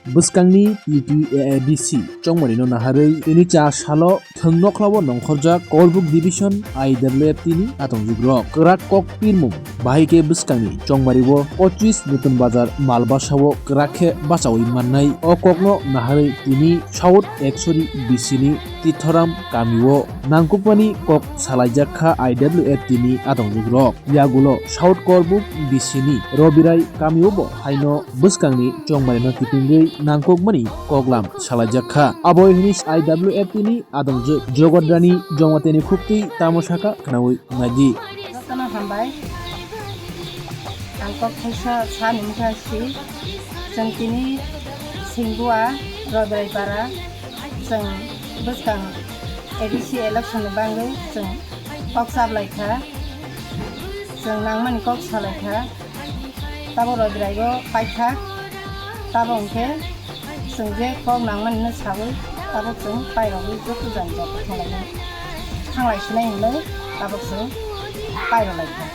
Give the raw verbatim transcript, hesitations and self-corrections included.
Bwskangni T T A A D C chongmarino naharwi tini cha salo thwng nokhlao nongkhorjak Korbuk Division I W F T ni atongjukrok kwrak kok pirmung bahai khe bwskangni chongmario Pochis Nutun Bazar malbasao kwrak khe bachaui mannai. O kokno naharwi tini South Ekshori B C ni Tithoram kamio nangkukmani kok salaijak kha I W F T ni atongjukrok. Yagulo South Korbuk B C ni Robirai kamio bo haino bwskangni chongmarino kitingwi nangkukmani koklam salaijak kha. Abo hwnwi I W F T ni adongjwk Jogodrani Jongmateni khuktwi tamo sakha khnaui naidi. Jotono hambai. Ang kok thaisa sa ni mukha si. Chwng tini Singbua Robirai para. Chwng bwskang A D C election ni bagwi chwng kok chablai kha. Chwng nangmani kok salai kha. Tabuk Robirai o paikha. Tabuk hwnkhe chwng je kok nangmani no sawi tabuk chwng pairogwi joto jani joto thanglai sinai hinwi tabuk chwng pairok lai kha.